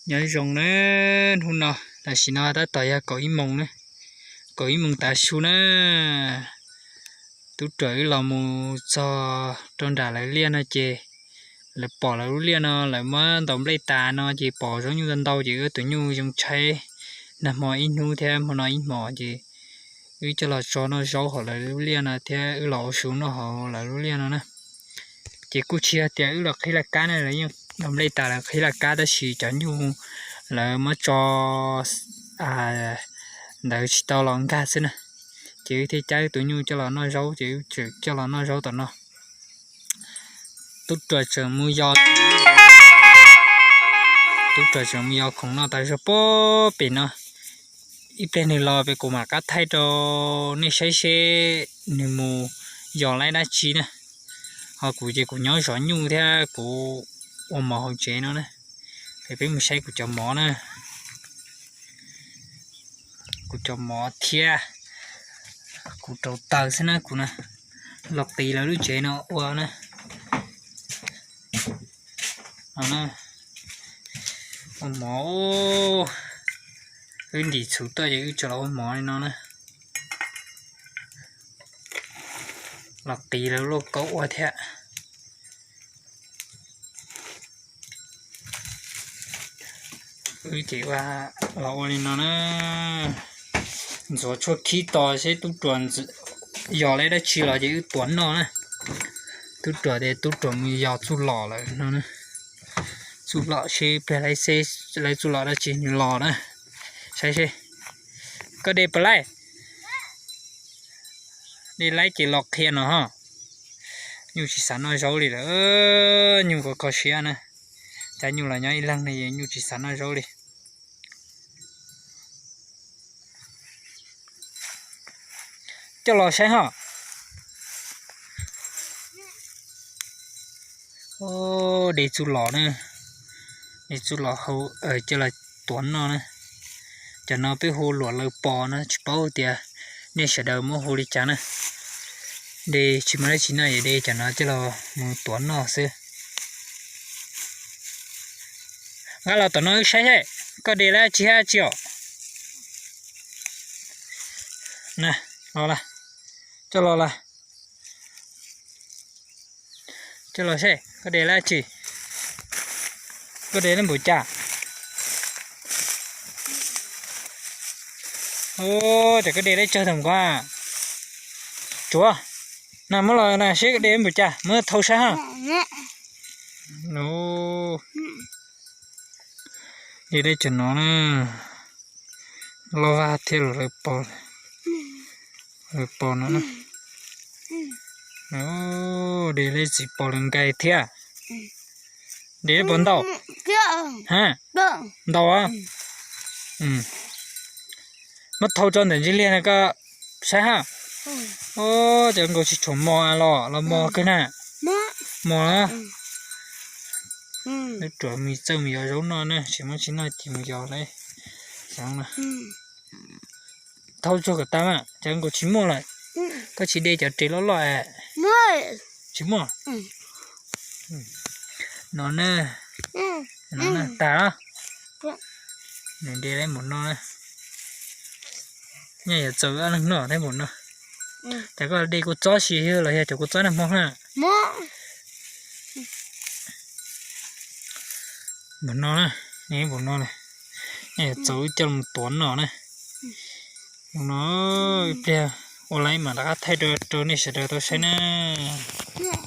Nyob zoo na, hnub no tam sim no tab tom yog kaum ib moos na, kaum ib moos tav su na. Tub Ruam wb los mus txog rau nram lawv liaj no ces lawv pom lawv lub liaj no lawv muab ntaus nplej tas no ces pom zaub nyuj ntau ntau ces wb tus nyuj zoo tshaib nag hmo ib hnub thiab hmo no ib hmos ces wb coj los tso noj zaub hauv lawv lub liaj no thiab wb los ua su noj hauv lawv lub liaj no na. Ces kuj tsis yog tias wb los qhib laj kab ne, lawv yeej ntaus nplej tas lawv qhib laj kab tab sis cov nyuj lawv muab tso ntawd tsis tau los nkag xwb na. Ces wb thiaj cab wb tus nyuj coj los noj zaub ces wb tseem coj los noj zaub tom no. Tub Ruam tseem mus yos, Tub Ruam tseem mus yos khoom noj tas zog pob pem no. Ib pliag nws los pem kuv mam qab thaij rau nej saib seb nws mus yos laib dab tsi na. Ho kuv ces kuv nyob zov nyuj thiab kuv ua mov hauv tsev no na. Peb mus saib kuv cov mov na, kuv cov mov thiab kuv rau taws xwb na kuv na. Los qiv lawv lub tsev no ua na. Ua mov, wb ntim txhuv tuaj ces wb tso los ua mov li no na. Los qiv lawv lauj kaub ua thiab. Wb ces los ua li no na. Ntxuav tshuaj khib to seb Tub Ruam yos laib dab tsi los ces wb tuav noj na. Tub Ruam tias Tub Ruam mus yos txuj lom lawm no. Txuj lom seb pliag laib txuj lom dab tsi nws los na. Saib seb. Koj de puas laib? De laib ces los qhia no ho. Nyuj tsis xav noj zaub li lawm, nyuj kho kho siab na. Cov nyuj los nyob ib leeg ne, nyuj tsis xav noj zaub li. Coj los saib ho. De txuj lom na, de txuj lom hau coj los tuav noj na. Cov no peb hu luam laws pos no, tsis paub tias nej sawv daws muab hu li cas na. De tsis muaj dab tsi noj es de cov no coj los mus tuav noj xwb. Nqa los tom no wb saib seb koj de dab tsi hab dab tsi os. Na, los lawm. Coj los lawm. Coj los seb koj de dab tsi. Koj de dab npaum cas? Ua cas koj de dab tsawg tag nqua? Tsuav. Na muab los na seb koj de dab npaum cas, muab thau saib ha. De dab tsawg no na. Loj vag thiab los lawv pos, lawv pos no na. De dab tsi pos lawv nqaij thiab. De dab pos ntau. Ha, ntau a. Muab thau tso ntawm ntsis liag na koj saib ha. Cov nkaus tsis tshua mos los, los mos kawg na. Mos na. Wb ruam mus txawj mus yos zaub noj na, tsis muaj tsis noj ces mus yos lawm. Thau tsuag kom tas mas, cov nkaus tsis muaj lawm. Koj tsis de cov ris loj loj es. Tsis muaj. No na, no na, tas lawm. Nws de lawm npaum no na. Nyaj yuav txaus wb ob leeg noj thiab npaum no. Ces koj de kua txob si los yog cov kua txob nag hmo na. Npaum no na, npaum no na. Nyaj yuav txaus wb coj los tuav noj na. Npaum no, ib pliag ua lawm mam rov qab thaij rau nej sawv daws tau saib na.